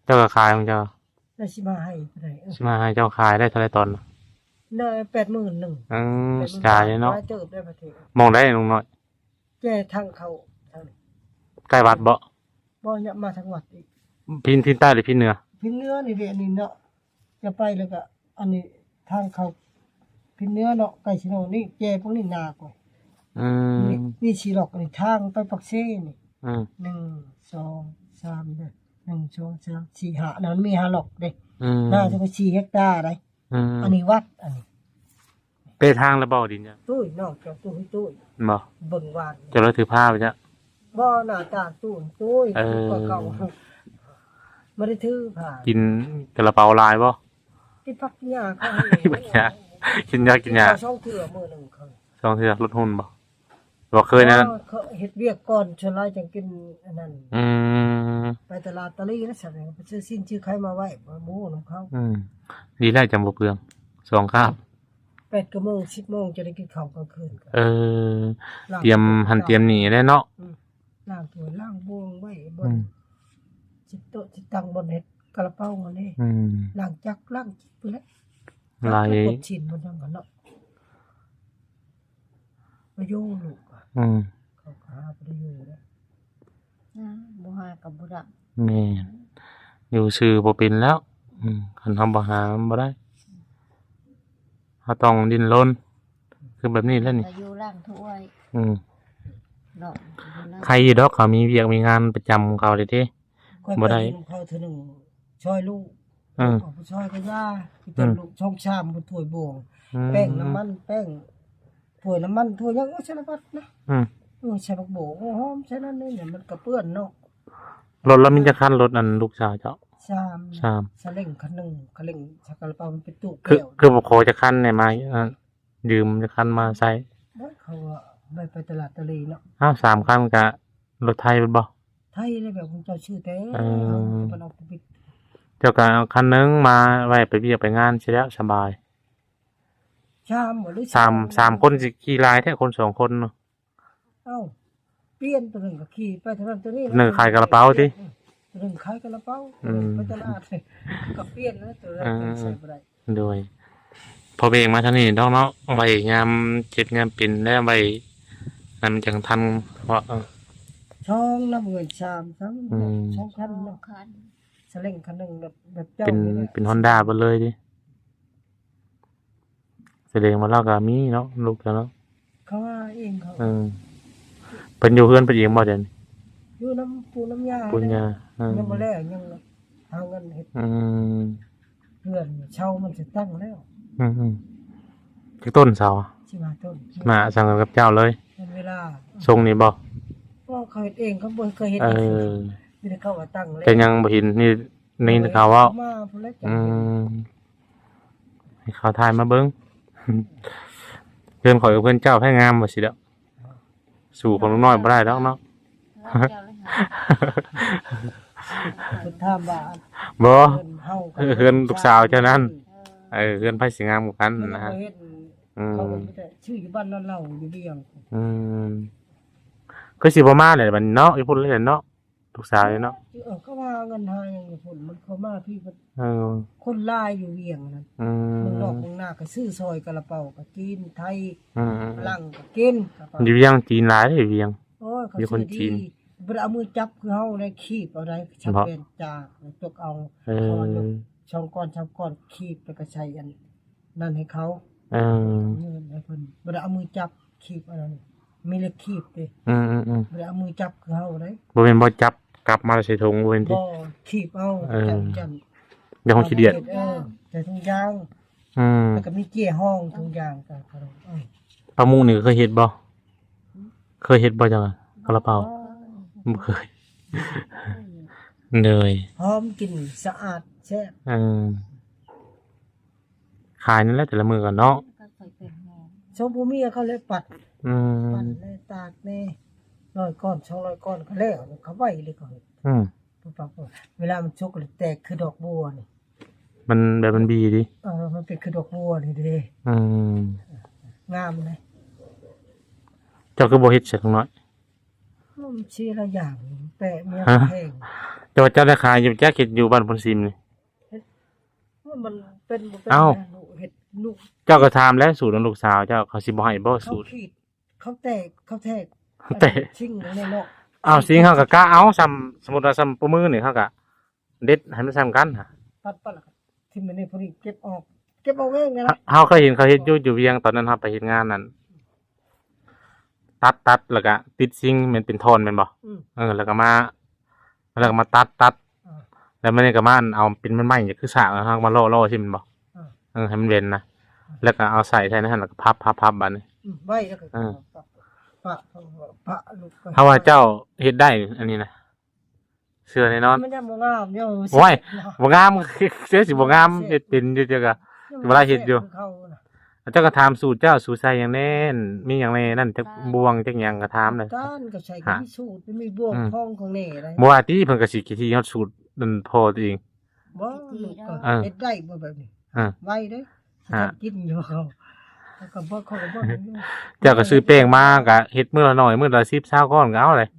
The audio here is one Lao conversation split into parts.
ເຈົ້າກໍຂາຍຂອງເຈົ້າ? ແລ້ວຊິມາໃຫ້ເທົ່າໃດ? ເອີ ຊິມາໃຫ້ເຈົ້າຂາຍໄດ້ເທົ່າໃດຕອນນະ? ໄດ້ແປດໝື່ນໜຶ່ງ. ເອີ ເສຍດາຍເນາະ. ຫຼາຍເຕີບໄດ້ປະເທດ. ໝ່ອງໃດລຸງນ້ອຍ? ແຈທາງເຂົ້າທາງນີ້. ໃກ້ວັດບໍ່? ບໍ່ ຍັບມາທາງວັດອີກ. ພິນ ທິດໃຕ້ຫຼືພິນເໜືອ? ພິນເໜືອນີ້ເດ ອັນນີ້ເນາະ. ຈະໄປແລ້ວກໍອັນນີ້ທາງເຂົ້າພິນເໜືອເນາະ ໃກ້ຊິໂນນີ້ ແຈພວກນີ້ໜາກວ່າ. ອືມ ນີ້ ນີ້ສີ່ລັອກ ອັນນີ້ທາງໄປປາກເຊນີ້. ອືມ ໜຶ່ງ ສອງ ສາມເດີ ໜຶ່ງ ສອງ ສາມ ສີ່ ຫ້າ ນັ້ນມີຫ້າລັອກເດ້. ອືມ ໜ້າຈະໄປສີ່ເຮັກຕາໄດ໋. ອືມ ອັນນີ້ວັດ ອັນນີ້ ເປທາງລະບໍ່ດິນ? ຕຸ້ຍ ນ້ອງເຈົ້າຕຸ້ຍ ຕຸ້ຍ ບໍ່ ເບິ່ງວານ ເຈົ້າລະຖືພາໄປຈ້ະ? ບໍ່ ໜ້າຕາຕຸ້ຍ ຕຸ້ຍ ເອີ ກວ່າເກົ່າ ບໍ່ໄດ້ຖືພາ. ກິນກະລະເປົາຫຼາຍບໍ່? ກິນຜັກກິນຫຍ້າເຂົາ ກິນຜັກກິນຫຍ້າ ກິນຫຍ້າ ກິນຫຍ້າ ກິນເຂົ້າສອງເທື່ອມື້ໜຶ່ງ ເຂົາສອງເທື່ອ ລົດຫຸ່ນບໍ່? ບໍ່ເຄີຍນະ ເອີ ເຂົາເຮັດວຽກກ່ອນ ສ່ວນຫຼາຍຈັ່ງກິນອັນນັ້ນ. ອືມ ໄປຕະຫຼາດຕາລີນະ ຊັ້ນໄປຊື້ຊີ້ນຊື້ໄຂ່ມາໄວ້ ບໍ່ຮູ້ນຳເຂົາ. ອືມ ດີແລ້ວຈັ່ງບໍ່ເປືອງ ສອງຄາບ ແປດກະໂມງ ສິບໂມງ ຈະໄດ້ກິນເຂົ້າກາງຄືນ. ເອີ ລ້າງ ຕຽມຫັ້ນຕຽມນີ້ແຫຼະເນາະ. ອືມ ລ້າງຖ້ວຍລ້າງບ່ວງໄວ້ບ່ອນ ອືມ ຊິໂຕະຊິຕັ່ງ ບ່ອນເຮັດກະລະເປົາຫັ້ນເດ້. ອືມ ລ້າງຈັກລ້າງຈິບພຸ້ນແຫຼະ. ຫຼາຍ ປົດຊິນບໍ່ທັງກັນເນາະ. ບໍ່ຢູ່ລູກ ອືມ ເຂົາກໍຫາບໍ່ໄດ້ຢູ່ເດ້. ອືມ ບໍ່ຫາກໍບໍ່ໄດ້. ແມ່ນ ຢູ່ຊື່ບໍ່ເປັນແລ້ວ. ອືມ ຄັນເຮົາບໍ່ຫາມັນບໍ່ໄດ້ ເຮົາຕ້ອງດີ້ນລົນ ຄືແບບນີ້ແຫຼະນີ້ ກໍຢູ່ລ້າງຖ້ວຍ. ອືມ ເນາະ ຢູ່ລ້າງ ໃຄຢູ່ດອກ ເຂົາມີວຽກມີງານປະຈຳຂອງເຂົາເດ້. ຂ້ອຍ ບໍ່ໄດ້ ໄປນຳເຂົາເທື່ອໜຶ່ງ ຊ່ອຍລູກ. ອືມ ເຂົາໄປຊ່ອຍກໍຢ່າ ໄປເຕີມ ອືມ ລູກຊ່ອງຊາມ ບໍ່ຖ້ວຍບ່ວງ ອືມ ແປ້ງ ນ້ຳມັນ ແປ້ງ ຖ້ວຍນ້ຳມັນ ຖ້ວຍຫຍັງ ໂອ້ ສາລະພັດນະ. ອືມ ເອີ ໃສ່ຜັກບົວ ໂອ້ ຫອມ ໃສ່ນັ້ນນີ້ ມັນກະເປື້ອນເນາະ. ລົດລະມີຈັກຄັນ? ລົດອັນລູກສາວເຈົ້າ? ສາມ ສາມ ສາເລັ້ງຄັນໜຶ່ງ ກະເລັ້ງ ສາກະລະເປົາ ມັນເປັນຕູ້ແກ້ວ. ຄືບໍ່ຂໍຈັກຄັນແດ່ ມາ ຢືມຈັກຄັນມາໃຊ້? ບໍ່ ເຂົາວ່າໄປຕະຫຼາດຕະເລເນາະ. ອ້າວ ສາມຄັນກະລົດໄຖເບິດບໍ່? ໄຖແລ້ວ ແບບຂອງເຈົ້າຊື້ແຕ່ ເອີ ເຮົາເປັນອອກໂຄວິດ. ເຈົ້າກະເອົາຄັນໜຶ່ງມາໄວ້ໄປວຽກໄປງານຊິແລ້ວສະບາຍ. ສາມບໍ່ ຫຼື ສາມ ສາມຄົນຊິຂີ່ຫຼາຍແທ້ ຄົນສອງຄົນເນາະ. ເອົ້າ ປ່ຽນ ໂຕໜຶ່ງກໍຂີ່ໄປເທົ່ານັ້ນ ໂຕນີ້ ໜຶ່ງຂາຍກະລະເປົາຕິ? ເອີ ໂຕໜຶ່ງຂາຍກະລະເປົາ ອືມ ໄປຕະຫຼາດ ກໍປ່ຽນແລ້ວ ໂຕນັ້ນ ເອີ ໃຊ້ບໍ່ໄດ້. ໂດຍ ພໍເບງມາທາງນີ້ດອກເນາະ ໄວ້ຍາມເຈັບຍາມເປັນ ແລ້ວໄວ້ນັ້ນມັນຈັ່ງທັນເນາະ. ເອີ ສອງນຳເງິນ ສາມ ສາມ ອືມ ສອງຄັນເນາະ ສາເລັ້ງຄັນໜຶ່ງ ແບບ ແບບເຈົ້າ ເປັນ ນີ້ແຫຼະ ເປັນຮອນດ້າເບິດເລີຍຕິ? ສະແດງວ່າລາວກໍມີເນາະ ລູກເຈົ້າເນາະ. ເຂົາວ່າເອງເຂົາ ເອີ ເພິ່ນຢູ່ເຮືອນເພິ່ນເອງບໍ່ດຽວນີ້? ຢູ່ນຳປູ່ນຳຍ່າ ປູ່ນຍ່າ ເອີ ຍັງບໍ່ແລ້ວ ຍັງຫາເງິນເຮັດ ອືມ ເຮືອນເຊົາມັນຊິຕັ້ງແລ້ວ. ອືມໆ ຈັກຕົ້ນເສົາ? ສິບຫ້າຕົ້ນ ສິບຫ້າ ສັ່ງກັນກັບເຈົ້າເລີຍ. ເວລາຊົງນີ້ບໍ່? ບໍ່ ເຂົາເຮັດເອງ ເຂົາບໍ່ເຄີຍເຮັດ. ເອີ ມີແຕ່ເຂົາວ່າຕັ້ງແລ້ວ ແຕ່ຍັງບໍ່ເຫັນ ນີ້ ໄດ້ຍິນແຕ່ເຂົາເວົ້າ. ມາພຸ້ນແຫຼະ. ອືມ ໃຫ້ເຂົາຖ່າຍມາເບິ່ງ ເຮືອນຂ້ອຍກັບເຮືອນເຈົ້າໃຜງາມວ່າຊີ້ດອກ. ສູ້ຂອງລຸງນ້ອຍບໍ່ໄດ້ດອກເນາະ. ເພິ່ນຖາມວ່າ ບໍ່ ເຮືອນເຮົາ ເອີ ເຮືອນລູກສາວເຈົ້ານັ້ນ ເອີ ເອີ ເຮືອນໃຜຊິງາມກວ່າກັນນະ. ອືມ ເຂົາກໍມີແຕ່ຊື່ຢູ່ບ້ານນາເຫຼົ່າຢູ່ວຽງ. ອືມ ຄືຊິບໍ່ມາແຫຼະບັດນີ້ເນາະ ຢູ່ພຸ້ນແຫຼະເນາະ. ລູກສາວນີ້ເນາະ. ເອີ ເຂົາວ່າເງິນຫາຫຍັງຢູ່ພຸ້ນ ມັນເຂົ້າມາພີ້ ເອີ ຄົນຫຼາຍຢູ່ວຽງນັ້ນ. ອືມ ເມືອງນອກເມືອງນາກໍຊື້ຊອຍ ກະລະເປົາກໍຈີນ ໄທ ອືມໆໆ ຝຣັ່ງກໍກິນ. ຢູ່ວຽງຈີນຫຼາຍເດ້ ວຽງ. ໂອ້ຍ ເຂົາ ມີຄົນຈີນ ບໍ່ໄດ້ເອົາມືຈັບຄືເຮົາໄດ໋ ຄີບເອົາໄດ໋ ສັກແວ່ນຈາກ ຈົກເອົາ ເອີ ສອງກ້ອນສາມກ້ອນ ຄີບ ແລ້ວກໍໃສ່ອັນ ນັ້ນໃຫ້ເຂົາ. ເອີ ຍື່ນໃຫ້ເພິ່ນ ບໍ່ໄດ້ເອົາມືຈັບ ຄີບອັນນັ້ນ ມີເຫຼັກຄີບເດ້. ອືມໆໆ ບໍ່ໄດ້ເອົາມືຈັບຄືເຮົາເດ້. ບໍ່ແມ່ນບໍ່ຈັບກັບມາໃສ່ຖົງ ບໍ່ແມ່ນຕິ? ບໍ່ ຄີບເອົາ. ເອີ ຈັ່ງ ຈັ່ງ ຢ່າຫ້ອງຂີ້ດຽດ. ເອີ ໃສ່ຖົງຢາງ. ອືມ ແລ້ວກໍມີເຈ້ຍຮອງຖົງຢາງກັນ. ເອີ ປາໝຸກນີ້ເຄີຍເຮັດບໍ່? ເຄີຍເຮັດບໍ່ເຈົ້າ ກະລະເປົາ? ບໍ່ເຄີຍ. ໂດຍ ຫອມກິນ ສະອາດ ແຊບ. ເອີ ຂາຍນັ້ນແຫຼະແຕ່ລະມື້ກໍເນາະ. ສອງຜົວເມຍເຂົາເລີຍປັດ. ອືມ ປັດແດ່ ຕາກແດ່ ຮ້ອຍກ້ອນ ສອງຮ້ອຍກ້ອນກໍແລ້ວ. ເຂົາໄວເລີຍ ເຂົາເຮັດ. ອືມ ປັບໆ ເວລາມັນສຸກແລ້ວແຕກຄືດອກບົວນີ້. ມັນແບບມັນບີຕິ? ເອີ ມັນເປັນຄືດອກບົວນີ້ເດ້. ອືມ ງາມເດ້. ເຈົ້າຄືບໍ່ເຮັດຊະນ້ອຍ? ມັນເສຍຫຼາຍຢ່າງ ແປະເມຍ ຮະ? ແພງ. ແຕ່ວ່າເຈົ້າໄດ້ຂາຍຢູ່ຈັກ ເຮັດຢູ່ບ້ານໂພນຊິມນີ້? ເຮັດ ມັນເປັນບໍ່ເປັນ ເອົ້າ ແມ່ນລູກເຮັດລູກ. ເຈົ້າກໍຖາມແລ້ວ ສູດນຳລູກສາວເຈົ້າ ເຂົາຊິບໍ່ໃຫ້ບໍ່ ເຂົາຂີດ ສູດ? ເຂົາແຕກ ເຂົາແທກ ແຕກ ຊິງແນ່ເນາະ. ເອົາ ຊິງເຮົາກໍກະເອົາ ສ່ຳ ສົມມຸດວ່າສ່ຳປະມືນີ້ ເຮົາກໍເດັດໃຫ້ມັນສ່ຳກັນ ປັດ ປັດ ແລ້ວກໍຖິ້ມໄວ້ໃນຜູ້ນີ້ ເກັບອອກ ເກັບອອກເອງນະ. ເຮົາ ເຮົາເຄີຍເຫັນເຂົາເຮັດຢູ່ ຢູ່ວຽງ ຕອນນັ້ນເຮົາໄປເຮັດງານນັ້ນ ຕັດ ຕັດ ແລ້ວກະຕິດຊິງ ແມ່ນເປັນທ່ອນແມ່ນບໍ່? ອືມ ເອີ ແລ້ວກະມາ ແລ້ວກະມາຕັດ ຕັດ ອືມ ແລ້ວມັນນີ້ກະມາເອົາເປັນໄມ້ໆ ຄືສາກ ເຮົາມາເລາະໆ ຊີ້ແມ່ນບໍ່? ອືມ ເອີ ໃຫ້ມັນເວັນນະ ອືມ ແລ້ວກະເອົາໃສ່ ໃສ່ໃນຫັ້ນ ແລ້ວກະພັບ ພັບ ພັບ ບາດນີ້ ອືມ ໄວ້ ແລ້ວກະ ເອີ ປະ ປະ ປະ ເຮົາວ່າເຈົ້າເຮັດໄດ້ອັນນີ້ນະ ເຊື່ອແນ່ນອນ. ມັນຍັງບໍ່ງາມຢູ່ ໂອ້ຍ ບໍ່ງາມ ເຊື່ອຊິບໍ່ງາມ ເຮັດເປັນຢູ່ ເຈົ້າກໍ ເວລາເຮັດຢູ່ ເຈົ້າກໍຖາມສູດເຈົ້າ ສູດໃສ່ຫຍັງແດ່ ມີຫຍັງແດ່ນັ້ນ ຈັກບ່ວງຈັກຫຍັງກໍຖາມເລີຍ. ການກໍໃສ່ ກໍມີສູດ ມີບ່ວງ ອືມ ຂອງແດ່ໄດ໋. ບໍ່ວ່າຕິ ເພິ່ນກໍຊິຂີ້ຖີ່ຮອດສູດນັ້ນພໍ່ຕົວເອງ. ບໍ່ ເອີ ເຮັດໄດ້ບໍ່ແບບນີ້? ເອີ ໄວເດ້ ຫາກິນຢູ່ເຂົາ ເຂົາກໍບໍ່ ເຂົາກໍບໍ່. ເຈົ້າກໍຊື້ແປ້ງມາກໍເຮັດມື້ລະໜ້ອຍ ມື້ລະສິບ ຊາວກ້ອນກໍເອົາເລີຍ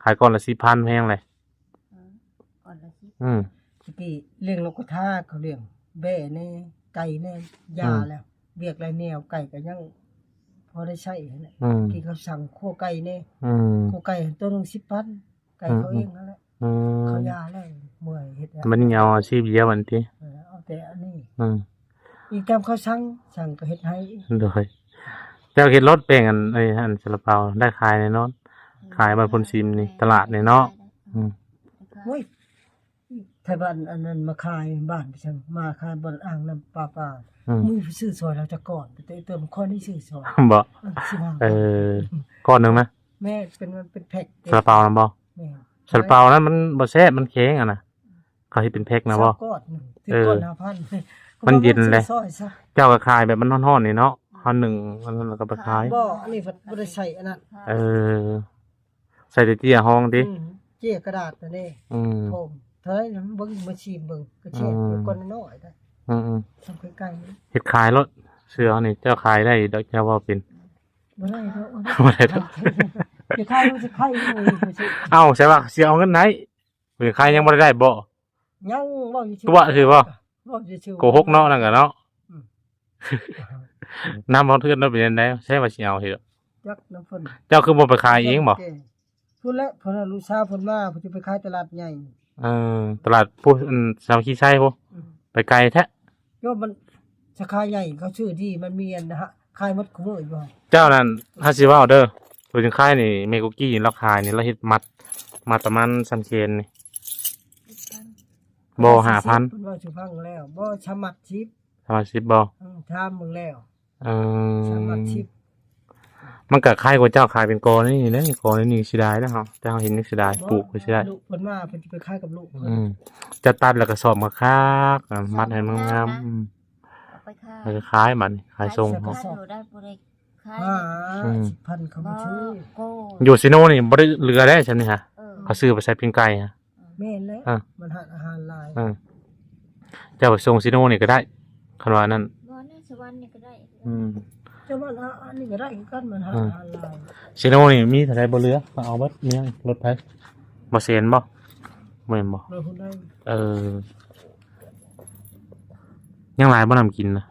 ຂາຍກ້ອນລະສິບພັນ ແພງເລີຍ. ເອີ ກ້ອນລະສິບ ອືມ ຕະກີ້ລ້ຽງນົກກະທາ ເຂົາລ້ຽງແບ້ແດ່ ໄກ່ແດ່ ຢາແລ້ວ ອືມ ວຽກຫຼາຍແນວ ໄກ່ກໍຍັງພໍໄດ້ໃຊ້ຫັ້ນແຫຼະ. ອືມ ຕະກີ້ເຂົາສັ່ງຂົ້ວໄກ່ແດ່ ອືມ ຂົ້ວໄກ່ໂຕໜຶ່ງສິບພັນ ໄກ່ເຂົາເອງຫັ້ນແຫຼະ. ອືມ ເຂົາຢາແລ້ວ ເມື່ອຍເຮັດແລ້ວ ບັດນີ້ເອົາອາຊີບດຽວຫັ້ນຕິ. ເອີ ເອົາແຕ່ອັນນີ້ ອືມ ອີກຕາມເຂົາສັ່ງ ສັ່ງກໍເຮັດໃຫ້. ໂດຍ ເຈົ້າເຮັດລົດແປ້ງອັນ ອັນຊາລາເປົາໄດ້ຂາຍແນ່ນອນ ຂາຍບ້ານໂພນຊິມນີ້ ຕະຫຼາດນີ້ເນາະ. ອືມ ໂອ້ຍ ໄທບ້ານອັນນັ້ນມາຂາຍບ້ານ ມາຂາຍບ່ອນອ່າງນ້ຳປະປາ. ອືມ ມີຜູ້ຊື້ຊ່ອຍລາວແຕ່ກ່ອນ ແຕ່ເຕີມຂ້ອຍນີ້ຊື້ຊ່ອຍ ບໍ່? ເອີ ຊິມາ ເອີ ກ້ອນໜຶ່ງນະ ແມ່ນ ເປັນ ມັນເປັນແພັກ ຊາລາເປົານຳບໍ່? ແມ່ນ ຊາລາເປົານັ້ນມັນບໍ່ແຊບ ມັນແຂງຫັ້ນນະ ເຂົາເຮັດເປັນແພັກນະບໍ່? ຊາວກ້ອນໜຶ່ງ ເອີ ຖືກກ້ອນຫ້າພັນ ມັນເຢັນເລີຍ. ເຈົ້າກໍຂາຍແບບມັນຮ້ອນໆນີ້ເນາະ ເຮົາໜຶ້ງອັນນັ້ນແລ້ວກໍໄປຂາຍ. ບໍ່ ອັນນີ້ບໍ່ໄດ້ໃສ່ອັນນັ້ນ. ເອີ ໃສ່ແຕ່ເຈ້ຍຮອງຕິ? ອືມ ເຈ້ຍກະດາດນັ້ນເດ້. ອືມ ໂຟມເທົ່າໃດນະ? ເບິ່ງ ມາຊີມເບິ່ງ ກະແຊບ ອືມ ກ້ອນນ້ອຍໆໄດ໋. ອືມໆ ສ່ຳໄກ່ໆ ເຮັດຂາຍໂລດ ເສື້ອເຮົານີ້ ເຈົ້າຂາຍໄດ້ດອກ ເຈົ້າເວົ້າເປັນ. ບໍ່ໄດ້ດອກ ບໍ່ໄດ້ດອກ ຈະຂາຍ ຈະຂາຍ. ເອົ້າ ໃສ່ວ່າຊິເອົາເງິນໃຫ້ ເປັນຂາຍຍັງບໍ່ໄດ້ໄດ້ບໍ່? ຍັງ ເວົ້າຢູ່ຊື່ ຕົວະຊື່ບໍ່? ເວົ້າຢູ່ຊື່ ໂກຫົກເນາະ ນັ້ນກະເນາະ. ອືມ ນຳຮອດເຮືອນເນາະ ເປັນຈັ່ງໃດ? ໃຊ່ວ່າຊິເອົາເທື່ອ ຈັກນຳເພິ່ນ. ເຈົ້າຄືບໍ່ໄປຂາຍເອງບໍ່? ພຸ້ນແຫຼະ ເພິ່ນ ລູກສາວເພິ່ນມາ ເພິ່ນຈະໄປຂາຍຕະຫຼາດໃຫຍ່. ເອີ ຕະຫຼາດພຸ້ນ ອັນ ສາມັກຄີໄຊພຸ້ນ. ອືມ ໄປໄກແທ້. ໂຍມ ມັນສາຂາໃຫຍ່ ເຂົາຊື້ດີ ມັນມີອັນ ຂາຍໝົດຄູ່ມື້ຢູ່. ເຈົ້ານັ້ນ ເຮົາຊິເວົ້າເດີ ຜູ້ຈັ່ງຂາຍນີ້ ແມ່ກຸກກີ້ລາວຂາຍນີ້ ລາວເຮັດມັດ ມັດປະມານສ່ຳແຂນນີ້. ບໍ່ ຫ້າພັນ ເພິ່ນເວົ້າສູ່ຟັງແລ້ວ. ບໍ່ ສາມມັດສິບ. ສາມມັດສິບບໍ່? ເອີ ຖາມເບິ່ງແລ້ວ. ເອີ ສາມມັດສິບ. ມັນກໍຂາຍກວ່າເຈົ້າຂາຍເປັນກອນີ້ເດ້ ກອນີ້ເສຍດາຍແລ້ວເຮົາ ແຕ່ເຮົາເຫັນຍັງເສຍດາຍ ບໍ່ ປູກກໍເສຍດາຍ. ລູກເພິ່ນມາ ເພິ່ນຈະໄປຂາຍກັບລູກເພິ່ນ. ອືມ ຈະຕັດແລ້ວກໍຊອບມາຄັກ ມັດໃຫ້ມັນງາມ. ອືມ ເອົາໄປຂາຍ ແລ້ວກໍຂາຍບັດນີ້ ຂາຍສົ່ງ ຂາຍເສື້ອກໍຊອບ. ໄດ້ບໍ່ໄດ້ຂາຍ ອືມ ສິບພັນ ເຂົາບໍ່ຖືກ. ຢູ່ຊີໂນນີ້ບໍ່ໄດ້ເຫຼືອໄດ້ຊັ້ນນີ້ຫະ. ເອີ ເຂົາຊື້ໄປໃສ່ປີ້ງໄກ່ຫະ. ແມ່ນແລ້ວ ອ່າ ມັນຮ້ານອາຫານຫຼາຍ. ອ່າ ເຈົ້າໄປສົ່ງຊີໂນນີ້ກໍໄດ້ ຄັນວ່ານັ້ນ. ບໍ່ ໃນສະຫວັນນີ້ກໍໄດ້. ອືມ ເຈົ້າວ່າ ອ່າ ອັນນີ້ກໍໄດ້ຄືກັນ ມັນຮ້ານອາຫານຫຼາຍ. ຊີໂນນີ້ມີເທົ່າໃດບໍ່ເຫຼືອ ມາເອົາເບິດ. ມີຫຍັງ ລົດໃຜ? ບໍ່ແສນບໍ່? ແມ່ນບໍ່? ເອີ ຍັງຫຼາຍບໍ່ ນ້ຳກິນນະ?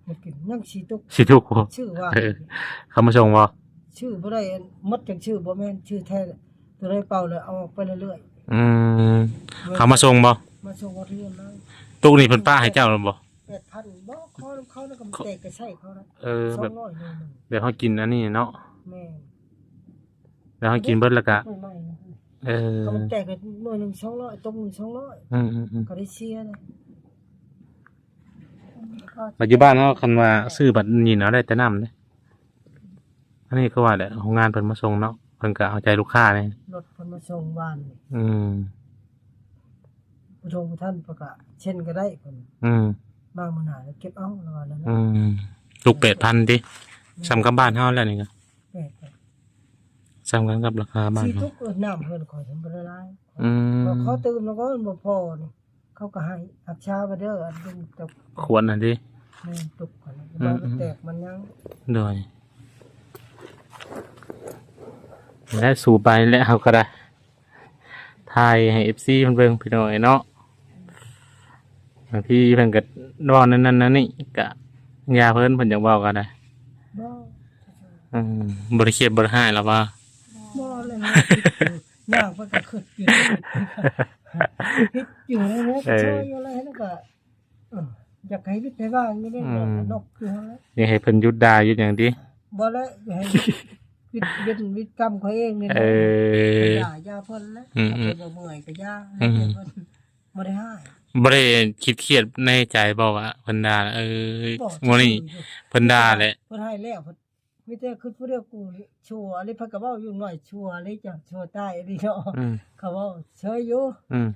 ບໍ່ກິນ ຍັງຊິຕຸກ ຊິຕຸກບໍ່? ຊື້ວ່າ ເອີ ເຂົາມາສົ່ງບໍ່? ຊື້ບໍ່ໄດ້ ໝົດຈັ່ງຊື້ ບໍ່ແມ່ນຊື້ແທ້ ຕົວໃດເປົ່າແລ້ວເອົາອອກໄປເລື້ອຍໆ. ອືມ ເຂົາມາສົ່ງບໍ່? ມາສົ່ງຮອດເຮືອນເລີຍ. ຕຸກນີ້ເພິ່ນປະໃຫ້ເຈົ້າແລ້ວບໍ່? ແປດພັນ ບໍ່ ຂໍນຳເຂົາ ແລ້ວກໍມັນແຕກກໍໃຊ້ເຂົານະ. ເອີ ແບບ ສອງຮ້ອຍໜ່ວຍໜຶ່ງ ແບບເຮົາກິນອັນນີ້ເນາະ. ແມ່ນ ແລ້ວເຮົາກິນເບິດແລ້ວກະ ເອີ ເຂົາມັນແຕກໜ່ວຍໜຶ່ງສອງຮ້ອຍ ຕົກໜຶ່ງສອງຮ້ອຍ. ອືມໆໆ ກໍໄດ້ເສຍນະ. ປັດຈຸບັນເຮົາ ຄັນວ່າຊື້ບັດນີ້ເນາະ ໄດ້ແຕ່ນ້ຳເດ້. ອັນນີ້ຄືວ່າແຫຼະ ໂຮງງານເພິ່ນມາສົ່ງເນາະ ເພິ່ນກໍເອົາໃຈລູກຄ້າແດ່. ລົດເພິ່ນມາສົ່ງວານນີ້. ອືມ ຜູ້ຊົງຜູ້ທ່ານເພິ່ນກໍເຊັນກໍໄດ້ເພິ່ນ. ອືມ ມາມື້ໜ້າແລ້ວເກັບເອົາ ລາວວ່ານັ້ນ. ອືມ ຕຸກແປດພັນຕິ? ແມ່ນ ສ່ຳກັບບ້ານເຮົາແລ້ວນີ້ກໍ ແປດພັນ ສ່ຳກັນກັບລາຄາບ້ານເຮົາ. ຊິຕຸກ ເອີ ນ້ຳເຮືອນຂ້ອຍມັນບໍ່ໄດ້ຫຼາຍ. ອືມ ຂໍຕື່ມແລ້ວກໍບໍ່ພໍນີ້. ເຂົາກໍໃຫ້ຮັກສາໄວ້ເດີ ອັນເປັນຕົກ ຂວດນັ້ນຕິ? ແມ່ນ ຕົກ ອືມໆ ແຕກມັນຍັງ. ໂດຍ ແລະ ສູບໄປແລ້ວເຮົາກໍໄດ້ຖ່າຍໃຫ້ເອັຟຊີເພິ່ນເບິ່ງ ພີ່ນ້ອງເອີຍເນາະ. ບາງທີເພິ່ນກໍເວົ້າແນວນັ້ນແນວນີ້ ກໍຢ່າເພິ່ນ ເພິ່ນຢາກເວົ້າກໍໄດ້. ບໍ່ ອືມ ບໍ່ໄດ້ຄຽດບໍ່ໄດ້ຮ້າຍລະວ່າ. ບໍ່ເລີຍ ຄິດຢູ່ ຍ່າງໄປກໍຄິດຢູ່ ຄິດຢູ່ ເອີ ຄິດຊ່ອຍຢູ່ແລ້ວ ແລ້ວກໍ ເອີ ຢາກໃຫ້ວິດໃຫ້ວ່າງຢູ່ເດ້ ອືມ ນອກຄືເຮົາແລ້ວ ຢາກໃຫ້ເພິ່ນຢຸດດ່າຢຸດຫຍັງຕິ? ບໍ່ແລ້ວ ຢາກໃຫ້ວິດ ວິດເວັນວິດກຳເຂົາເອງນີ້ແຫຼະ. ເອີ ຢ່າ ຢ່າເພິ່ນແຫຼະ ອືມໆ ຖ້າເພິ່ນບໍ່ເມື່ອຍກໍຢ່າ ອືມ ໃຫ້ເພິ່ນ ບໍ່ໄດ້ຮ້າຍ ບໍ່ໄດ້ຄິດຄຽດໃນໃຈບໍ່ວ່າເພິ່ນດ່າ ເອີ ບໍ່ ມື້ນີ້ເພິ່ນດ່າແຫຼະ ເພິ່ນໃຫ້ແລ້ວ ເພິ່ນ ມີແຕ່ຄິດຜູ້ດຽວ ກູນີ້ຊົ່ວອີ່ຫຼີ ເພິ່ນກໍເວົ້າຢູ່ໜ້ອຍ ຊົ່ວອີ່ຫຼີ ເຈົ້າຊົ່ວຕາຍອີ່ຫຼີເນາະ ອືມ ເຂົາເວົ້າເຊີຍຢູ່ ອືມ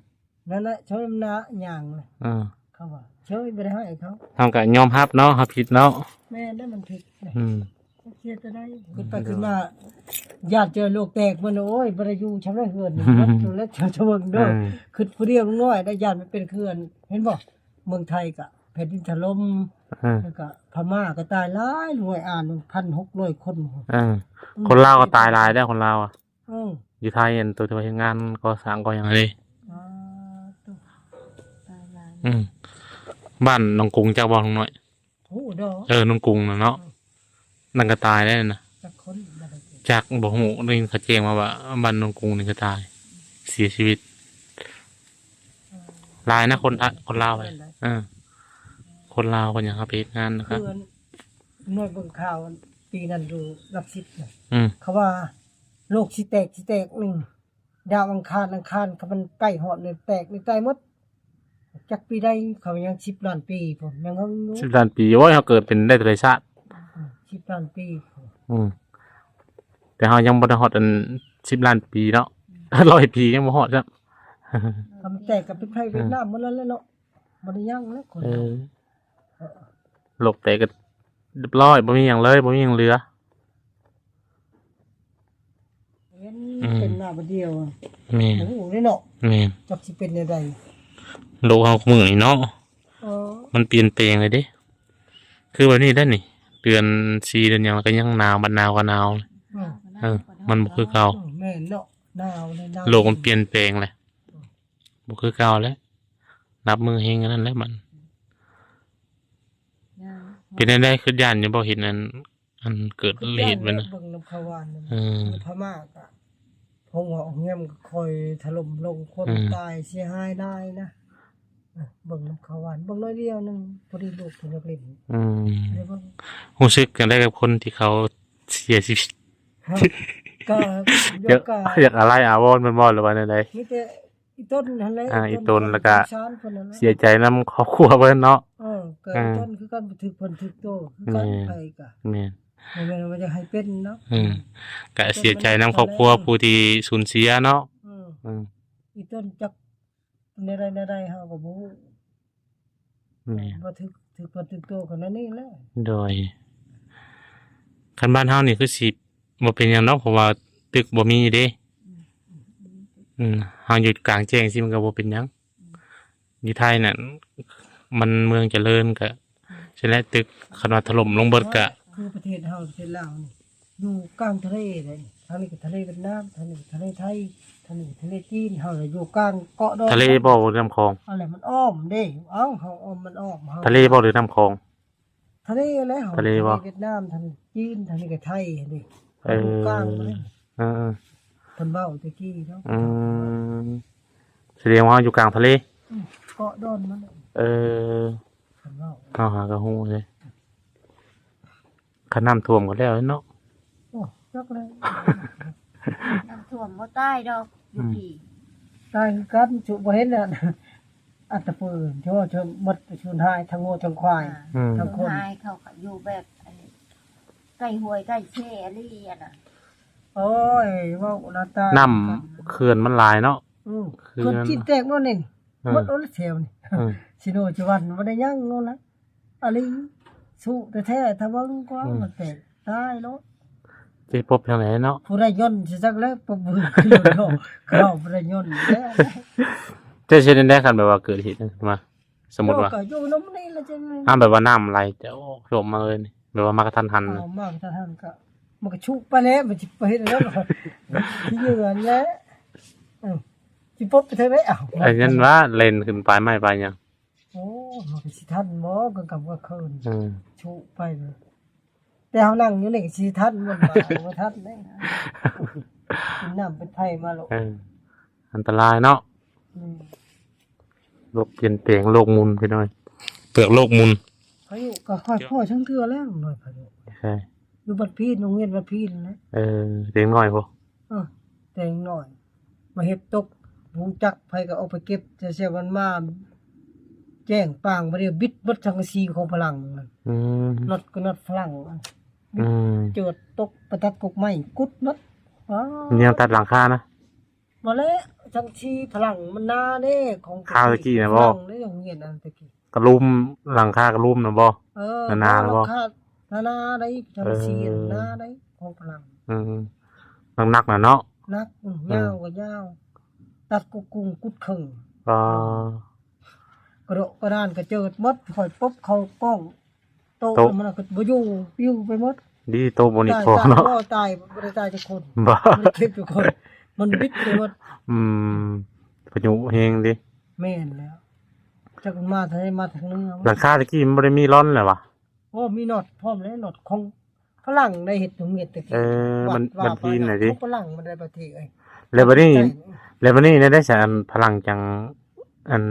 ນັ້ນແຫຼະ ເຊີຍນຳໜ້າຍ່າງ ເອີ ເຂົາວ່າເຊີຍ ບໍ່ໄດ້ໃຫ້ເຂົາ ເຮົາກໍຍອມຮັບເນາະ ເຮົາຜິດເນາະ ແມ່ນແລ້ວ ມັນຜິດ ອືມ ເສຍແຕ່ໃດ ອືມ ຄິດໄປຄິດມາ ຢ້ານເຈີໂລກແຕກ ມັນ ໂອ້ຍ ບໍ່ໄດ້ຢູ່ຊຳໃດເຮືອນນີ້ ໝົດແລ້ວ ເຈົ້າເບິ່ງເດີ ເອີ ຄິດຜູ້ດຽວນ້ອຍໄດ້ ຢ້ານມັນເປັນເຂື່ອນ ເຫັນບໍ່ ເມືອງໄທກໍ ແຜ່ນດິນຖະຫຼົ່ມ ເອີ ແລ້ວກໍພະມ້າກໍຕາຍຫຼາຍ ລວຍອ່ານ ໜຶ່ງພັນຫົກຮ້ອຍຄົນ ເອີ ອືມ ຄົນລາວກໍຕາຍຫຼາຍແລ້ວ ຄົນລາວອະ ເອີ ຢູ່ໄທ ອັນໂຕທີ່ວ່າເຮັດງານກໍ່ສ້າງກໍ່ຫຍັງເດ້ ອໍ ຕາຍຫຼາຍ ອືມ ບ້ານໜອງກຸງ ຈັກບໍ່ ລຸງນ້ອຍ? ຮູ້ດອກ ເອີ ໜອງກຸງນະເນາະ ເອີ ນັ້ນກໍຕາຍແລ້ວນະ ຈັກຄົນ ບໍ່ໄດ້ ຈັກ ບໍ່ຮູ້ ໄດ້ຍິນເຂົາແຈ້ງມາວ່າ ບ້ານໜອງກຸງນີ້ກໍຕາຍ ເສຍຊີວິດ ເອີ ຫຼາຍນະ ຄົນ ຄົນລາວ ເອີ ຄົນລາວເພິ່ນຫຍັງເຂົ້າໄປເຮັດງານນະ ຄືໜ່ວຍເບິ່ງຂ່າວປີນັ້ນຢູ່ຫຼັກສິບນະ ອືມ ເຂົາວ່າໂລກຊິແຕກ ຊິແຕກ ໜຶ່ງ ດາວອັງຄານ ອັງຄານ ຄັນມັນໃກ້ຮອດນີ້ແຕກນີ້ຕາຍໝົດ ຈັກປີໃດ ເຂົາຍັງສິບລ້ານປີພຸ້ນ ຍັງເຫິງຢູ່ ສິບລ້ານປີ ໂອ້ຍ ເຮົາເກີດເປັນໄດ້ເທົ່າໃດຊາດ ອືມ ສິບລ້ານປີ ອືມ ແຕ່ເຮົາຍັງບໍ່ໄດ້ຮອດອັນສິບລ້ານປີເນາະ ອືມ ຮ້ອຍປີຍັງບໍ່ຮອດຊ້ຳ ຄັນແຕກກໍເປັນໄພຫວຽດນາມໝົດແລ້ວເນາະ ບໍ່ໄດ້ຍັງແລ້ວຄົນ ເອີ ໂລກແຕກກໍຮຽບຮ້ອຍ ບໍ່ມີຫຍັງເລີຍ ບໍ່ມີຫຍັງເຫຼືອ ເຫັນ ອືມ ເປັນມາບາດດຽວ ແມ່ນ ບໍ່ຮູ້ເດ້ເນາະ ແມ່ນ ຈັກຊິເປັນແນວໃດ ໂລກເຮົາມື້ນີ້ເນາະ ເອີ ມັນປ່ຽນແປງເລີຍເດ້ ຄືແບບນີ້ໄດ໋ນີ້ ເດືອນສີ່ ເດືອນຫຍັງ ແລ້ວກໍຍັງໜາວ ບັດໜາວກໍໜາວ ເອີ ເອີ ມັນບໍ່ຄືເກົ່າ ເອີ ແມ່ນເນາະ ໜາວເລີຍ ໜາວ ໂລກມັນປ່ຽນແປງແຫຼະ ບໍ່ຄືເກົ່າແລ້ວ ນັບມື້ແຮງອັນນັ້ນແຫຼະມັນ ເປັນແນວໃດ ຄິດຢ້ານຢູ່ບໍ່ ເຫັນອັນ ອັນເກີດເຫດແບບນັ້ນ ເບິ່ງນຳເຂົາວ່ານັ້ນ ເອີ ພະມ້າກໍ ໂຮງໝໍໂຮງຮຽນກໍຄ່ອຍຖະຫຼົ່ມລົງ ຄົນ ອືມ ຕາຍເສຍຫາຍຫຼາຍນະ ເອີ ເບິ່ງນຳເຂົາວ່າ ເບິ່ງໜ້ອຍດຽວໜຶ່ງ ພໍດີລູກເພິ່ນຢາກຫຼິ້ນ ອືມ ໄດ້ເບິ່ງ ຮູ້ສຶກຈັ່ງໃດກັບຄົນທີ່ເຂົາເສຍຊີວິດ? ກໍ ຢາກ ຢາກອາໄລອາວອນແມ່ນບໍ່ ຫຼືວ່າແນວໃດ? ມີແຕ່ ອີຕົນຫັ້ນແຫຼະ ອ່າ ອີຕົນ ແລ້ວກໍ ສົງສານເພິ່ນນັ້ນແຫຼະ ເສຍໃຈນຳຄອບຄົວເພິ່ນເນາະ ເອີ ກໍ ອ່າ ອີຕົນຄືກັນ ຖືກເພິ່ນຖືກໂຕຄືກັນ ແມ່ນ ໃຜກໍ ແມ່ນ ບໍ່ແມ່ນວ່າຢາກໃຫ້ເປັນເນາະ ເອີ ກໍເສຍໃຈນຳຄອບຄົວຜູ້ທີ່ສູນເສຍເນາະ ເອີ ເອີ ອີຕົນຈັກແນວໃດແນວໃດ ເຮົາກໍບໍ່ຮູ້ ແມ່ນ ບໍ່ຖືກ ຖືກເພິ່ນຖືກໂຕຂະໜາດນີ້ແຫຼະ ໂດຍ ຄັນບ້ານເຮົານີ້ຄືຊິບໍ່ເປັນຫຍັງດອກ ເພາະວ່າຕຶກບໍ່ມີເດ້ ອືມ ອືມ ເຮົາຢູ່ກາງແຈ້ງຊີ້ມັນກໍບໍ່ເປັນຫຍັງ ອືມ ຢູ່ໄທນັ້ນມັນເມືອງຈະເລີນກໍ ອືມ ຊັ້ນແຫຼະ ຕຶກຄັນວ່າຖະຫຼົ່ມລົງເບິດກໍ ຄືປະເທດເຮົາ ປະເທດລາວນີ້ ຢູ່ກາງທະເລເດ້ ທາງນີ້ກໍທະເລຫວຽດນາມ ທາງນີ້ກໍທະເລໄທ ທາງນີ້ກໍທະເລຈີນ ເຮົາລະຢູ່ກາງເກາະດອນ ທະເລບໍ່ ຫຼືນ້ຳຂອງ? ອັນແຫຼະ ມັນອ້ອມເດ້ ເອົ້າ ເຮົາອ້ອມ ມັນອ້ອມເຮົາ ທະເລບໍ່ ຫຼືນ້ຳຂອງ? ທະເລແຫຼະ ທະເລບໍ່? ທະເລຫວຽດນາມ ທາງຈີນ ທາງນີ້ກໍໄທເດ້ ເອີ ຢູ່ກາງເລີຍ ເອີໆ ເພິ່ນເວົ້າແຕ່ກີ້ເນາະ ອືມ ສະແດງວ່າເຮົາຢູ່ກາງທະເລ ອືມ ເກາະດອນມັນ ເອີ ເພິ່ນເວົ້າ ເຮົາຫາກໍຮູ້ເດ້ ຄັນນ້ຳຖ້ວມກໍແລ້ວເນາະ ໂອ້ ຈັກແລ້ວ ນ້ຳຖ້ວມບໍ່ຕາຍດອກ ຢູ່ ອືມ ພີ້ ຕາຍຄືກັນ ຊຸ ບໍ່ເຫັນອັນ ອັດຕະປື ໂທ ໝົດສູນຫາຍ ທັງງົວທັງຄວາຍ ອືມ ທັງຄົນ ສູນຫາຍ ເຂົາກໍຢູ່ແບບ ອັນ ໃກ້ຫ້ວຍໃກ້ເຊອີ່ຫຼີ ອັນນັ້ນ ໂອ້ຍ ເວົ້າໜ້າຕາ ນ້ຳເຂື່ອນມັນຫຼາຍເນາະ ອືມ ເຂື່ອນ ເຂື່ອນຈີນແຕກໝົດນີ້ ເອີ ໝົດໂອລະແຖວນີ້ ເອີ ຊິໂນຈະວັນບໍ່ໄດ້ຍັງໂລດລະ ອາລີ ສູ້ແທ້ໆ ຖ້າເບິ່ງກວ່າ ອືມ ມັນແຕກຕາຍໂລດ ຊິປົບຈັ່ງໃດເນາະ ຜູ້ໃດຍົນຊິຈັກແລ້ວ ປົບມືຂຶ້ນໂລດເນາະ ເຂົາບໍ່ໄດ້ຍົນແລ້ວ ເຈົ້າຊິເຮັດແນວໃດຄັນແບບວ່າເກີດເຫດຫຍັງຂຶ້ນມາ ສົມມຸດວ່າ ກໍຢູ່ນຳນີ້ລະຈັ່ງ ອາ ແບບວ່ານ້ຳໄຫຼຈະອອກຖ້ວມມາເລີຍນີ້ ແບບວ່າມາກະທັນຫັນ ເອົາ ມາກະທັນຫັນກໍ ມັນກໍຊຸໄປແລ້ວ ມັນຊິໄປເຮັດແນວໃດ ຊິຢູ່ຫັ້ນແຫຼະ ເອີ ຊິປົບໄປທາງໃດ ອ້າວ ອັນນັ້ນວ່າເລ່ນຂຶ້ນປາຍໄມ້ປາຍຫຍັງ ໂອ້ ມັນກໍຊິທັນບໍ່ ກາງຄ່ຳກາງຄືນ ເອີ ຊຸໄປ ແຕ່ເຮົານັ່ງຢູ່ນີ້ກໍຊິທັນບໍ່ ບໍ່ທັນເດ້ ກິນນ້ຳເປັນໄພມາໂລດ ເອີ ອັນຕະລາຍເນາະ ອືມ ໂລກປ່ຽນແປງ ໂລກໝຸນ ພີ່ນ້ອງ ເປືອກໂລກໝຸນ ພາຍຸກໍຄ່ອຍພໍ້ທັງເທື່ອແລ້ວ ນ້ອຍພາຍຸ ໃຊ່ ຢູ່ວັດພີນ ໂຮງຮຽນວັດພີນນັ້ນແຫຼະ ເອີ ເດັກນ້ອຍພຸ້ນ ເອີ ແຕ່ງໜ້ອຍ ມາເຮັດຕົກ ຮູ້ຈັກໃຜກໍເອົາໄປເກັບ ແຕ່ເສຍມັນມາແຈ້ງປາງ ບາດນີ້ບິດໝົດສັງກະສີຂອງຝຣັ່ງນັ້ນ ອືມ ນັອດກໍນັອດຝຣັ່ງ ບິດ ອືມ ເຈີດຕົກໄປຕັດກົກໄມ້ ກຸດໝົດ ອ້າວ ແນວຕັດຫຼັງຄານະ ບໍ່ແລ້ວ ສັງກະສີຝຣັ່ງມັນໜາເດ້ ຂອງ ຄາວຕະກີ້ນະບໍ່ ຝຣັ່ງເດ້ ໂຮງຮຽນອັນຕະກີ້ ກະລຸ່ມ ຫຼັງຄາກະລຸ່ມນະບໍ່ ເອີ ໜາໆນະບໍ່ ຫຼັງຄາໜາໆໄດ໋ ສັງກະສີ ເອີ ໜາໄດ໋ ຂອງຝຣັ່ງ ອືມ ໜັກໆນະເນາະ ໜັກ ອືມ ເອີ ຍາວກໍຍາວ ຕັດກຸກຸງກຸດເຄິ່ງ ອໍ ກະໂດະກະດານກະເຈີດໝົດ ຂ້ອຍປົບເຂົ້າກ້ອງ ໂຕະ ໂຕະ ມັນກໍບໍ່ຢູ່ ປິວໄປໝົດ ດີໂຕະບໍ່ໜິກຄໍເນາະ ຕາຍ ຕາຍ ບໍ່ຕາຍ ບໍ່ໄດ້ຕາຍຈັກຄົນ ບໍ່ ບໍ່ໄດ້ເຈັບຈັກຄົນ ມັນບິດໄປໝົດ ອືມ ພາຍຸແຮງເດ້ ແມ່ນແລ້ວ ຈັກມັນມາທາງໃດ ມາທາງເໜືອ ຫຼັງຄາຕະກີ້ມັນບໍ່ໄດ້ມີລອນແລ້ວຫວາ ໂອ້ ມີນັອດພ້ອມແລ້ວ ນັອດຂອງຝຣັ່ງໄດ້ເຮັດໂຮງຮຽນແຕ່ກີ້ ເອີ ວັດ ມັນ ວັດພີນນະຕິ ຂອງຝຣັ່ງມັນໄດ້ປະເທດເອີຍ ແລ້ວບັດນີ້ ແລ້ວບັດນີ້ແນວໃດສະ ອັນຝຣັ່ງຈັ່ງ ອັນ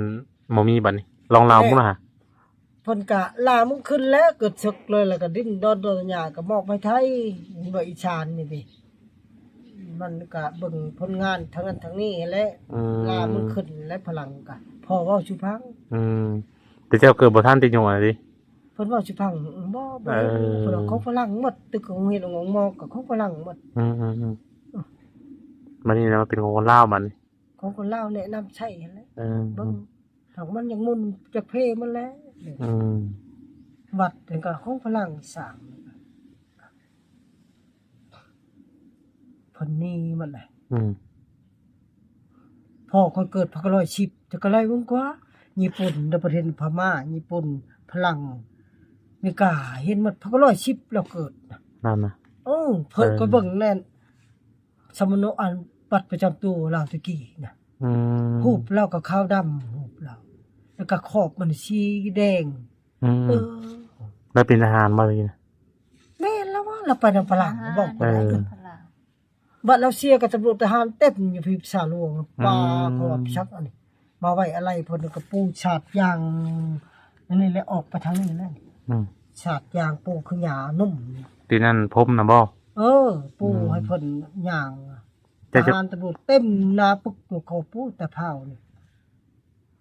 ບໍ່ມີບັດນີ້ ລອງລາວພຸ້ນນະ ເພິ່ນກະລາວມັນຂຶ້ນແລ້ວ ເກີດເສິກເລີຍ ແລ້ວກະດິ້ນດອນດອນຫຍ້າກະມອບໃຫ້ໄທ ເຫັນບໍ່ ອີສານນີ້ເດ ມັນກະເບິ່ງຜົນງານທາງນັ້ນທາງນີ້ຫັ້ນແຫຼະ ອືມ ລາວມັນຂຶ້ນແລ້ວ ຝຣັ່ງກະພໍເວົ້າສູ່ຟັງ ອືມ ແຕ່ເຈົ້າເກີດບໍ່ທັນຕິ ໂຍມຫັ້ນຕິ ເພິ່ນເວົ້າຊິພັງ ບໍ່ ບໍ່ ເອີ ເພິ່ນວ່າຂອງຝຣັ່ງໝົດ ຕຶກໂຮງຮຽນໂຮງໝໍກໍຂອງຝຣັ່ງໝົດ ອືມໆໆ ບັດນີ້ນະ ມັນເປັນຂອງຄົນລາວບັດນີ້ ຂອງຄົນລາວແນະນຳໃຊ້ຫັ້ນແຫຼະ ເອີ ເບິ່ງ ຫາກມັນຍັງໝຸນຈັກເພມັນແຫຼະ ອືມ ວັດນັ້ນກໍຂອງຝຣັ່ງສ້າງ ເພິ່ນໜີໝົດແຫຼະ ອືມ ພໍ່ຂ້ອຍເກີດພັນເກົ້າຮ້ອຍສິບ ແຕ່ກໍໄລ່ເບິ່ງກວ່າ ຍີ່ປຸ່ນ ປະເທດພະມ້າ ຍີ່ປຸ່ນ ຝຣັ່ງ ອາເມລິກາ ເຫັນໝົດ ພັນເກົ້າຮ້ອຍສິບລາວເກີດ ນັ້ນນະ ເອີ ເພິ່ນ ເອີ ກໍເບິ່ງແນ່ນ ສຳມະໂນ ອັນບັດປະຈຳຕົວລາວແຕ່ກີ້ນະ ອືມ ຮູບລາວກໍຂາວດຳ ຮູບລາວ ແລ້ວກໍຂອບມັນສີແດງ ອືມ ເອີ ລາວເປັນທະຫານບໍ່ຕະກີ້ນະ ແມ່ນລະວ່າ ລາວໄປນຳຝຣັ່ງ ເອີ ບອກບໍ່ໄດ້ ບັດລາວເສຍກໍຕຳຫຼວດທະຫານເຕັມຢູ່ພີ້ສາຫຼວງ ອືມ ປ່າເຂົາວ່າໄປສັກອັນນີ້ ມາໄວ້ອາໄລເພິ່ນກໍປູສາດຢາງ ອັນນີ້ແຫຼະ ອອກໄປທາງນີ້ແຫຼະ ອືມ ສາດຢາງປູຄືຫຍ້າໜຸ່ມ ທີ່ນັ້ນພົມນະບໍ່ ເອີ ປູ ອືມ ໃຫ້ເພິ່ນຍ່າງ ແຕ່ ທະຫານຕຳຫຼວດເຕັມໜ້າປຶກຢູ່ ເຂົາປູແຕ່ພ້າວນີ້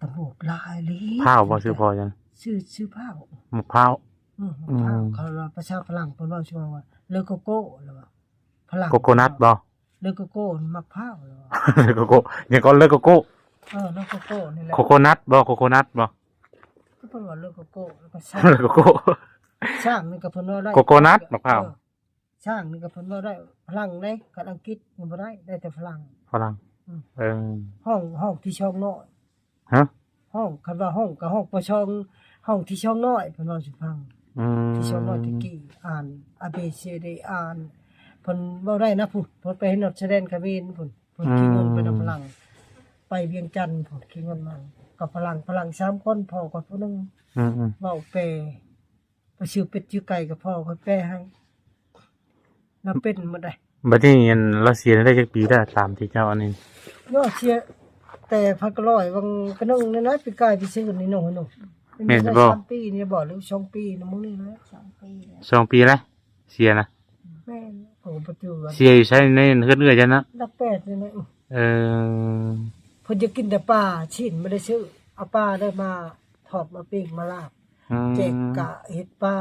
ຕຳຫຼວດຫຼາຍອີ່ຫຼີ ພ້າວບໍ່ ຊື່ພໍ່ຫຍັງ ຊື່ ຊື່ພ້າວ ໝາກພ້າວ ອືມ ໝາກພ້າວ ອືມ ເຂົາວ່າພາສາຝຣັ່ງເພິ່ນເວົ້າຊື່ວ່າ Le Coco ລະວ່າ ຝຣັ່ງ Coconut ບໍ່ Le Coco ໝາກພ້າວລະວ່າ Le Coco ຫຍັງກໍ Le Coco ເອີ Le Coco ນີ້ແຫຼະ Coconut ບໍ່ Coconut ບໍ່ ກໍເພິ່ນວ່າ Le Coco ແລ້ວກໍຊ້າງ Le Coco ຊ້າງນີ້ກໍເພິ່ນເວົ້າໄດ້ Coconut ໝາກພ້າວ ເອີ ຊ້າງນີ້ກໍເພິ່ນເວົ້າໄດ້ຝຣັ່ງເດ້ ຄັນອັງກິດນີ້ບໍ່ໄດ້ ໄດ້ແຕ່ຝຣັ່ງ ຝຣັ່ງ ອືມ ເອີ ຫ້ອງ ຫ້ອງທີ່ຊ່ອງນ້ອຍ ຮະ ຫ້ອງ ຄັນວ່າຫ້ອງກໍຫ້ອງປະຊອງ ຫ້ອງທີ່ຊ່ອງນ້ອຍ ເພິ່ນເວົ້າສູ່ຟັງ ອືມ ທີ່ຊ່ອງນ້ອຍແຕ່ກີ້ ອ່ານ A B C D ອ່ານ ເພິ່ນເວົ້າໄດ້ນະ ພຸ້ນ ເພິ່ນໄປເຮັດນອດຊາຍແດນຂະເໝນພຸ້ນ ເພິ່ນ ອືມ ຂີ່ຍົນໄປນຳຝຣັ່ງ ໄປວຽງຈັນພຸ້ນ ຂີ່ຍົນມາກັບຝຣັ່ງ ຝຣັ່ງສາມຄົນ ພໍ່ກັບຜູ້ໜຶ່ງ ອືມໆ ເວົ້າແປ ໄປຊື້ເປັດຊື້ໄກ່ກໍພໍ່ຂ້ອຍແປໃຫ້ ລາວເປັນໝົດໄດ໋. ບັດນີ້ອັນລາວເສຍໄດ້ຈັກປີແລ້ວ ຕາມທີ່ເຈົ້າອັນນີ້? ໂຍ ເສຍແຕ່ພັນເກົ້າຮ້ອຍ ຫວ່າງກະໜຶ່ງນີ້ນະ ປີກາຍປີຊືນນີ້ເນາະ ເນາະ. ແມ່ນບໍ່? ສາມປີນີ້ບໍ່ ຫຼືສອງປີນີ້ ມື້ນີ້ແຫຼະ ສອງປີແລ້ວ ສອງປີແລ້ວ ເສຍນະ. ແມ່ນ ເຂົາກໍບໍ່ຈື່ວ່າ ເສຍຢູ່ໃສ ໃນເຮືອນເອື້ອຍເຈົ້ານະ? ຫຼັກແປດນີ້ແຫຼະ. ເອີ ເພິ່ນຈະກິນແຕ່ປາ ຊີ້ນບໍ່ໄດ້ຊື້ ເອົາປາໄດ້ມາທອດ ມາປີ້ງ ມາລາບ ອືມ ແຈກກະເຮັດປາ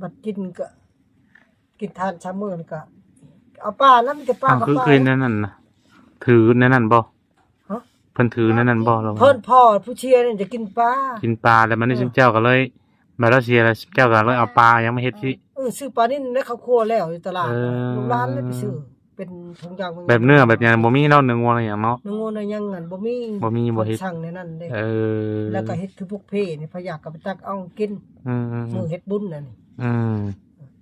ບັດກິນກະ ກິນທານຊາມມື້ນີ້ກະເອົາປານຳ ມີແຕ່ປາກັບປາ. ຄື ຄືແນວນັ້ນນະ ຖືແນວນັ້ນບໍ່? ຮະ? ເພິ່ນຖືແນວນັ້ນບໍ່? ເພິ່ນພໍ່ຜູ້ເສຍນີ້ຈະກິນປາ ກິນປາ ແລ້ວບັດນີ້ ເອີ ຊຸມເຈົ້າກໍເລີຍ ບັດລາວເສຍແລ້ວ ເຈົ້າກໍເລີຍເອົາປາຫຍັງມາເຮັດຊິ ເອີ ຊື້ປານິນໃນຄອບຄົວແລ້ວຢູ່ຕະຫຼາດ ເອີ ລູກຫຼານເລີຍໄປຊື້ ເປັນຖົງຢາງ ແບບເນື້ອແບບຫຍັງບໍ່ມີເນາະ ເນື້ອງົວເນື້ອຫຍັງເນາະ ເນື້ອງົວເນື້ອຫຍັງນັ້ນບໍ່ມີ ບໍ່ມີ ບໍ່ເຮັດ ສັ່ງແນວນັ້ນເດ້. ເອີ ແລ້ວກໍເຮັດຄືພວກເພນີ້ ພະຢາກກໍໄປຕັກເອົາກິນ ອືມໆໆ ມື້ເຮັດບຸນນັ້ນ ອືມ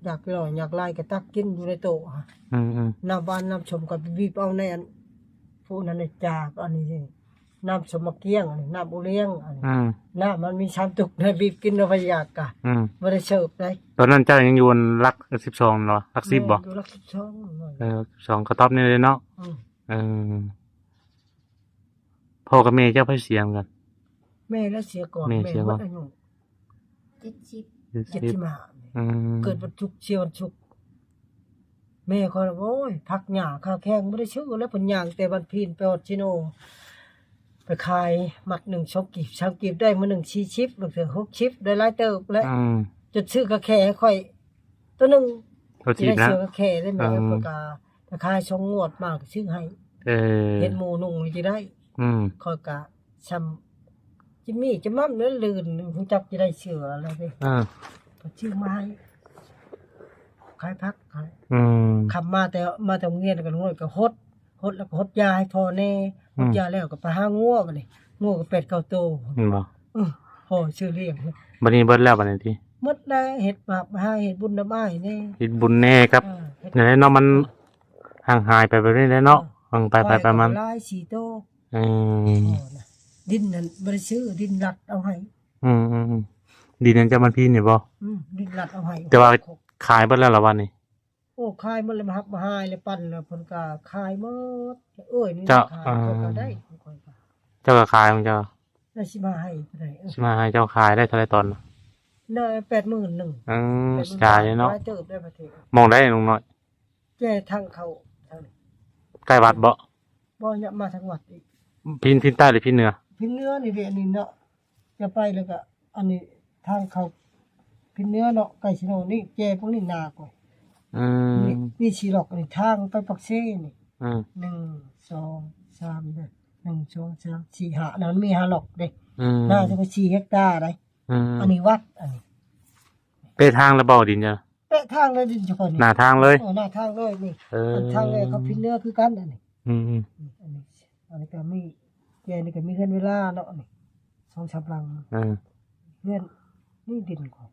ຢາກຫຼ້ອຍຢາກຫຼາຍກໍຕັກກິນຢູ່ໃນໂຕະ. ອືມໆ ນ້ຳຫວານນ້ຳສົ້ມກໍໄປບີບເອົາໃນອັນ ຜູ້ນັ້ນໃນຈາກ ອັນນີ້ ນ້ຳສົ້ມໝາກກ້ຽງ ອັນນີ້ ນ້ຳໂອລ້ຽງ ອັນນີ້ ອືມ ນ້ຳມັນມີສາມຕຸກ ໃຫ້ບີບກິນເນາະ ໃຜຢາກກະ ອືມ ບໍ່ໄດ້ເສີບໃດ໋. ຕອນນັ້ນເຈົ້າຍັງຢູ່ຫຼັກສິບສອງເນາະ ຫຼັກສິບບໍ່? ແມ່ນ ຢູ່ຫຼັກສິບສອງ ເອີ ສິບສອງ ກະຕອບນີ້ເດ້ເນາະ. ອືມ ເອີ ພໍ່ກັບແມ່ເຈົ້າໃຜເສຍກ່ອນ? ແມ່ລະເສຍກ່ອນ ແມ່ເສຍກ່ອນ ແມ່ໝົດອາຍຸ ເຈັດສິບ ເຈັດສິບ ເຈັດສິບຫ້າ ອືມ ເກີດວັນສຸກ ເສຍວັນສຸກ. ແມ່ຂ້ອຍ ໂອ້ຍ ຜັກຫຍ້າຄາແຂ້ງບໍ່ໄດ້ຊື້ແລ້ວ ເພິ່ນຍ່າງແຕ່ບ້ານພີນໄປຮອດຊີໂນ ໄປຂາຍມັດໜຶ່ງສອງກີບ ສາມກີບ ໄດ້ມື້ໜຶ່ງສີ່ສິບ ບາງເທື່ອຫົກສິບ ໄດ້ຫຼາຍເຕີບແລ້ວ. ອືມ ຈົນຊື້ກາແຂ້ໃຫ້ຂ້ອຍໂຕໜຶ່ງ ໂຕທີ່ໄດ້ເສື້ອກາແຂ້ໄດ້ແມ່ ເອີ ເພິ່ນກະ ກະຂາຍສອງງວດມາກໍຊື້ໃຫ້ ເອີ ເຫັນໝູ່ນຸ່ງນີ້ຊິໄດ້. ອືມ ຂ້ອຍກະຊ່ຳຈິມມີຈະໝ່ຳແລ້ວ ລື່ນ ຮູ້ຈັກຊິໄດ້ເສື້ອແລ້ວເດ້. ເອີ ກໍຊື້ມາໃຫ້ ຂາຍຜັກຂາຍ ອືມ ຄ່ຳມາແຕ່ ມາແຕ່ໂຮງຮຽນກໍ ນ້ອຍກໍຫົດ ຫົດແລ້ວກໍຫົດຢາໃຫ້ພໍ່ແດ່ ຫົດ ອືມ ຢາແລ້ວກໍໄປຫາງົວ ບັດນີ້ງົວກໍແປດເກົ້າໂຕ ແມ່ນບໍ່? ເອີ ພໍ່ຊື້ລ້ຽງ ບັດນີ້ເບິດແລ້ວບັດນີ້ຕິ? ໝົດແລ້ວ ເຮັດມາຫາເຮັດບຸນນຳອ້າຍແດ່ ເຮັດບຸນແດ່ກັບ ເອີ ເຮັດ ນັ້ນແຫຼະເນາະ ມັນ ເອີ ຫ່າງຫາຍໄປແບບນີ້ແຫຼະເນາະ. ເອີ ເອີ ໄປໆ ໄປໆ ມາ ຄວາຍກໍຫຼາຍສີ່ໂຕ. ອືມ ເອີ ນະ ດິນນັ້ນບໍ່ໄດ້ຊື້ ດິນລັດເອົາໃຫ້. ອືມໆໆ ດິນນັ້ນເຈົ້າມັນພີນນີ້ບໍ່? ອືມ ດິນລັດເອົາໃຫ້ ແຕ່ວ່າຂາຍເບິດແລ້ວລະວັນນີ້? ໂອ້ ຂາຍໝົດແລ້ວ ມາຮັບມາຫາຍແລ້ວ ປັນແລ້ວ ເພິ່ນກໍຂາຍໝົດ. ເອີຍ ນີ້ ເຈົ້າ ຂາຍ ເອີ ເຂົາກໍໄດ້ ຂ້ອຍກໍ ເຈົ້າກໍຂາຍຂອງເຈົ້າ ໄດ້ສິບຫ້າໄຮ່ໄດ້. ເອີ ສິບຫ້າໄຮ່ເຈົ້າຂາຍໄດ້ເທົ່າໃດຕອນ? ໄດ້ແປດໝື່ນໜຶ່ງ. ເອີ ເສຍດາຍເນາະ ຫຼາຍເຕີບໄດ້ປະເທດ. ໝ່ອງໃດລຸງນ້ອຍ? ແຈທາງເຂົ້າທາງນີ້ ໃກ້ວັດບໍ່? ບໍ່ ຍັບມາທາງວັດອີກ. ພິນ ພິນໃຕ້ຫຼືພິນເໜືອ? ພິນເໜືອນີ້ເດ ອັນນີ້ເນາະ ຈະໄປແລ້ວກໍ ອັນນີ້ທາງເຂົ້າພິນເໜືອເນາະ ໃກ້ຊິໂນນີ້ ແຈພວກນີ້ໜາກວ່າ. ອືມ ນີ້ ນີ້ສີ່ລັອກ ອັນນີ້ທາງໄປປາກເຊນີ້. ອືມ ໜຶ່ງ ສອງ ສາມ ເດີ ໜຶ່ງ ສອງ ສາມ ສີ່ ຫ້າ ນັ້ນມີຫ້າລັອກເດ້. ອືມ ໜ້າຈະໄປສີ່ເຮັກຕາໄດ໋. ອືມ ອັນນີ້ວັດ ອັນນີ້ ເປະທາງລະບໍ່ດິນເຈົ້າ? ເປະທາງເລີຍ ດິນເຈົ້າຂ້ອຍນີ້ ໜ້າທາງເລີຍ. ເອີ ໜ້າທາງເລີຍນີ້. ເອີ ອັນທາງເລີຍເຂົາພິນເໜືອຄືກັນ ອັນນີ້. ອືມໆ ນີ້ ອັນນີ້ ອັນນີ້ກໍມີ ແຈນີ້ກໍມີເຮືອນເວລາເນາະ ນີ້ສອງສາມຫຼັງ. ເອີ ເຮືອນນີ້ດິນຂອງ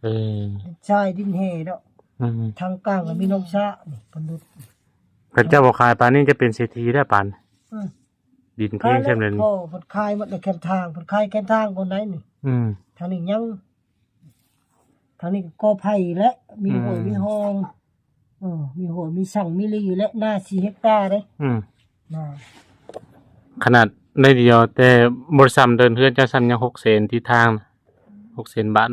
ເອີ ດິນຊາຍດິນແຮ່ເນາະ. ອືມ ທາງກາງກໍມີໜອງສະ ນີ້ເພິ່ນດຸດ. ຄັນເຈົ້າບໍ່ຂາຍປານນີ້ຈະເປັນເສດຖີແລ້ວປານ. ອືມ ດິນແພງສ່ຳນັ້ນ. ພໍ່ເພິ່ນຂາຍໝົດແລ້ວ ແຄມທາງ ເພິ່ນຂາຍແຄມທາງບ່ອນໃດນີ້. ອືມ ທາງນີ້ຍັງ ທາງນີ້ກໍກໍໄຜ່ແຫຼະ ມີຫ້ວຍ ອືມ ມີຮ່ອງ ເອີ ມີຫ້ວຍ ມີສັງ ມີລີແຫຼະ ໜ້າສີ່ເຮັກຕາເດ້. ອືມ ໜ້າ ຂະໜາດໄດ້ດຽວ ແຕ່ບໍ່ໄດ້ຊ່ຳເດີ່ນເຮືອນເຈົ້າ ຊ່ຳຍັງຫົກແສນ ທີ່ທາງ ຫົກແສນບາດ.